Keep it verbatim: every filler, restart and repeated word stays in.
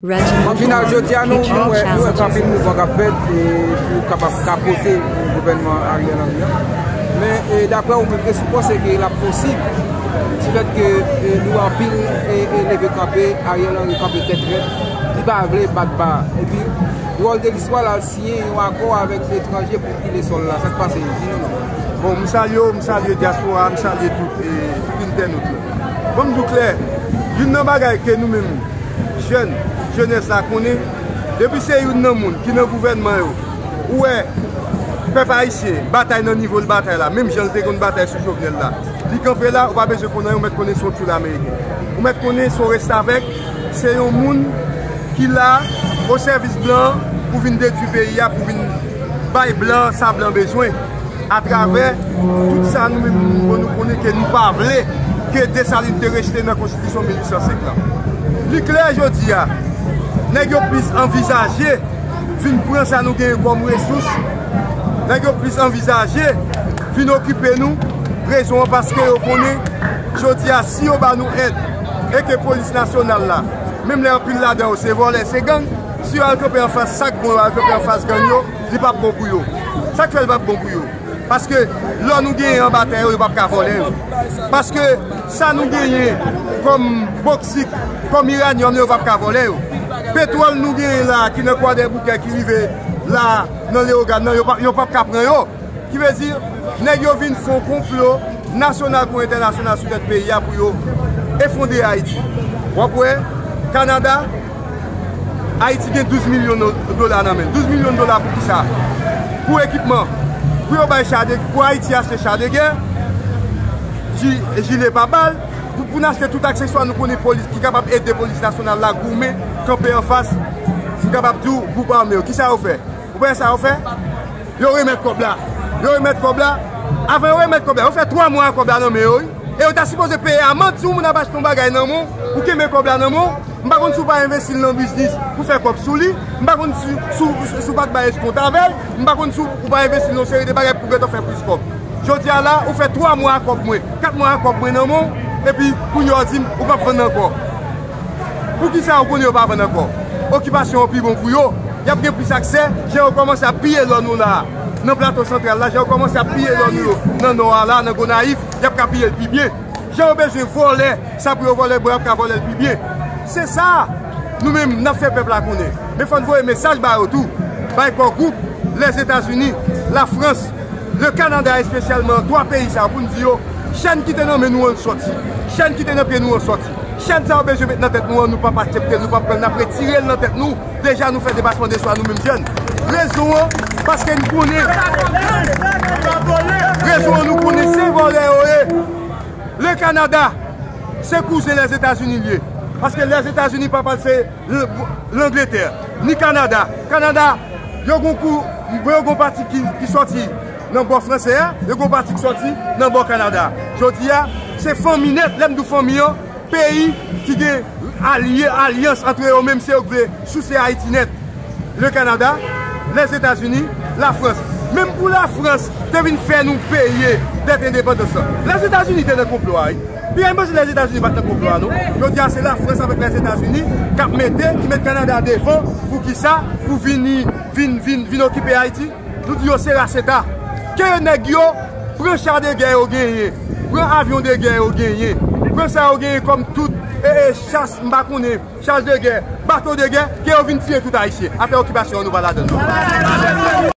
An final, jodi a, nou, nou wè, nou wè gen anpil mouvman k ap fèt, e, pou kapab kapote gouvènman Ariel Henry an. Men, e, daprè ou menm, èske w panse ke l ap posib, difèt ke, e, nou anpil, e, e, leve kanpe, Ariel Henry kanpe tèt rèd, li pa vle bat ba. Epi, dwòl de listwa, l al siyen yon akò avèk etranje pou pile sòl la. Sa k pase? Di nou non. Bon, m salye w, m salye dyaspora, m salye tout, e, tout entènot yo. Bon, m di w klè, youn nan bagay ke nou menm, jèn, jenès la konnen, depi se youn nan moun ki nan gouvènman yo, ou wè pèp ayisyen batay nan nivo l batay la, menm jan l te konn batay sou Jovenel la. Li kanpe la, ou pa bezwen konn anyen, ou mèt konnen se yon tchoul ameriken. Ou mèt konnen se yon restavèk, se yon moun ki la o sèvis blan pou vin detwi peyi a, pou vin bay blan sa blan bezwen. Atravè tout sa nou menm nou, nou konnen ke nou pa vle ke Desalin te rejte nan konstitisyon mil uit san senk lan. Li klè jodi a, nèg yo plis anvizaje vin pran sa nou genyen kòm resous. Nèg yo plis anvizaje vin okipe nou. Rezon an paske yo konnen jodi a si yo ba nou èd e ke polis nasyonal la, menm lè anpil ladan yo se vòlè, se gang, si yo al kanpe anfas sa k bon, yo al kanpe anfas gang yo, li p ap bon pou yo. Sa k fè l p ap bon pou yo? Paske lò nou genyen anba tè yo, yo p ap ka vòlè yo. Paske sa nou genyen kòm boksik, kòm iranyòm, yo p ap ka vòlè yo. Petwòl nou genyen la, ki nan Kwadèboukè, ki rive la nan Leyogàn nan, yo p ap, yo p ap ka pran yo. Ki vle di, nèg yo vin fè yon konplo nasyonal kou entènasyonal sou tèt peyi a pou yo efondre Ayiti. W ap wè, Kanada, Ayiti gen douz milyon do-, dola nan men l. Douz milyon dola pou kisa? Pou ekipman. Pou yo bay cha de, pou Ayiti achte cha de gè, ji-, jile pa bal, pou, pou n achte tout akseswa nou konnen polis, ki kapab ede polis nasyonal la goumen, kanpe anfas, m kapab di w, gwoup ame yo. Kisa yo fè? Ou wè sa yo fè? Yo remèt kòb la. Yo remèt kòb la. Avan yo remèt kòb la, yo fè twa mwa ak kòb la nan men yo, wi. E yo ta sipoze peye amann si yon moun ap achte yon bagay nan men w, ou kenbe kòb la nan men w. M pa konn si w pa envesti l nan biznis pou fè kòb sou li. M pa konn si, si, si, si w pa t bay eskont avè l. M pa konn si w, ou pa envesti l nan yon seri de bagay pou gentan fè plis kòb. Jodi a la, ou fè twa mwa ak kòb mwen, kat mwa ak kòb mwen nan men w, epi kounye a w di m ou p ap vann ankò. Poukisa ou konnen yo pa vann ankò? Okipasyon an pi bon pou yo. Y ap gen plis aksè. Jan yo kòmanse ap piye lò nou la, nan Plato Santral la, jan yo kòmanse ap piye lò nou yo nan Nò a la, nan Gonayiv, y ap ka piye l pi byen. Jan yo bezwen vòlè sa pou yo vòlè bwa, y ap ka vòlè l pi byen. Se sa nou menm n ap fè pèp la konnen. Men fò n voye mesaj ba yo tou, bay Core Group, Lèzetazini, Lafrans, le Kanada espesyalman, twa peyi sa yo, pou n di yo, chèn ki te nan men nou an sòti. Chèn ki te nan pye nou an sòti. Chèn sa yo bezwen met nan tèt nou an, nou p ap aksepte l, nou p ap pran l, n ap retire l nan tèt nou. Deja nou fè depasman de swa nou menm jèn. Rezon an, paske n konnen. Rezon an nou konnen se vòlè yo ye. Le Kanada, se kouzen Lèzetazini l ye. Paske Lèzetazini papa l se L-, Langletè, ni Kanada. Kanada, yo gon kou, yo gon pati ki, ki sòti nan bò fransè a, yo gon pati ki sòti nan bò Kanada. Jodi a, se fanmi nèt, lè m di w fanmi an, peyi ki gen alye, alyans antre yo menm, se yo k vle souse Ayiti nèt. Le Kanada, Lèzetazini, Lafrans. Menm pou Lafrans te vin fè nou peye dèt endepandans lan, Lèzetazini te nan konplo a, wi. Byen, m panse Lèzetazini pa t nan konplo a, non. Jodi a, se Lafrans avèk Lèzetazini k ap mete, ki met Kanada devan. Poukisa? Pou vini, vin, vin, vin okipe Ayiti. Nou di yo se raseta. Ke nèg yo pran cha de gè yo genyen, pran avyon de gè yo genyen, pran sa yo genyen kòm tout, e, e, chas, m pa konnen, chas de gè, bato de gè, ke yo vin tiye tout Ayisyen. Afè okipasyon an, nou pa ladan l, non.